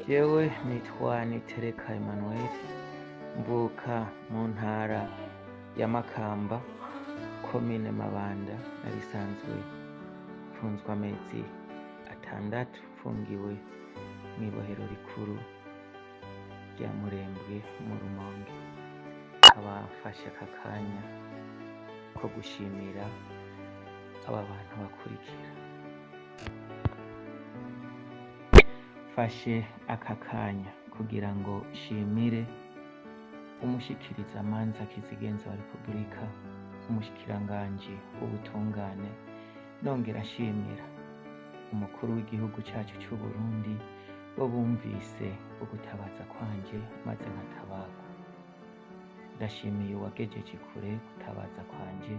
Jewe nitwa Nitereka Emmanuel, mvuka mu ntara ya Makamba, komine Mabanda. Narisanzwe mfunzwe amezi 6, mfungiwe mw'ibohero rikuru rya Murembwe mu Rumonge. Nkaba mfashe aka kanya ko gushimira aba bantu bakurikira. Mfashe aka kanya kugira ngo nshimire umushikirizamanza kizigenza wa Repubulika, umushikiranganji w'ubutungane, nongera nshimira umukuru w'igihugu cacu c'Uburundi, bo bumvise ugutabaza kwanje maze nkatabarwa. Ndashimiye uwagejeje kure gutabaza kwanje,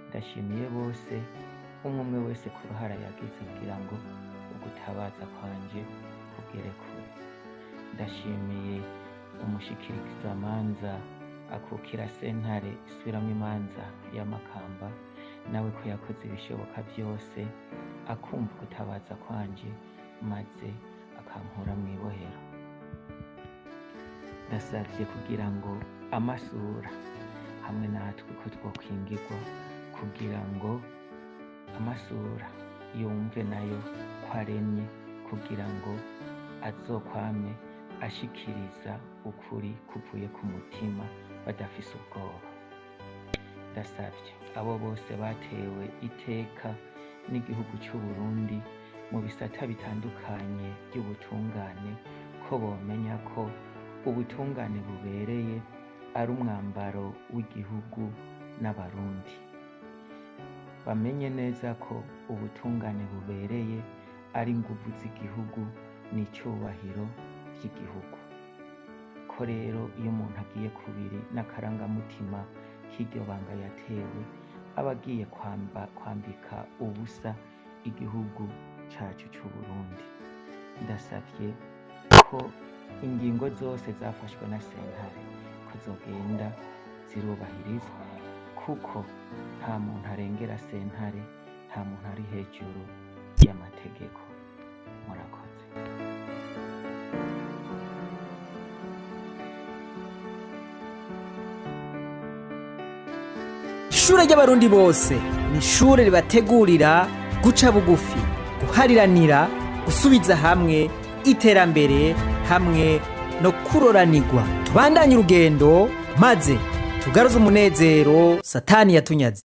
ndashimiye bose, umwe umwe wese ku ruhara yagize kugira ngo ugutabaza kwanje kugere kure. Ndashimiye umushikirizamanza akukira sentare isubiramwo imanza ya Makamba, nawe ko yakoze ibishoboka vyose akumva gutabaza kwanje maze akankura mw'ibohero. Ndasavye kugira ngo amasura hamwe natwe ko twokwingirwa, kugira ngo amasura yumve nayo ko aremye, kugira ngo azokwame ashikiriza ukuri kuvuye ku mutima badafise ubwoba. Ndasavye abo bose batewe iteka n'igihugu c'Uburundi mu bisata bitandukanye vy'ubutungane, ko bomenya ko ubutungane bubereye ari umwambaro w'igihugu n'Abarundi. Bamenye neza ko ubutungane bubereye ari inguvu z'igihugu n'icubahiro vy'igihugu. Ko rero iyo umuntu agiye kubiri n'akarangamutima k'iryo banga yatewe, aba agiye kwambika ubusa igihugu cacu c'Uburundi. Ndasavye ko ingingo zose zafashwe na sentare ko zogenda zirubahirizwa, kuko nta muntu arengera sentare, nta muntu ari hejuru y'amategeko. Murakoze. Ishure ry'Abarundi bose ni ishure ribategurira guca bugufi, guhariranira, gusubiza hamwe, iterambere hamwe no kuroranirwa. Tubandanye urugendo maze tugaruze umunezero satani yatunyaze.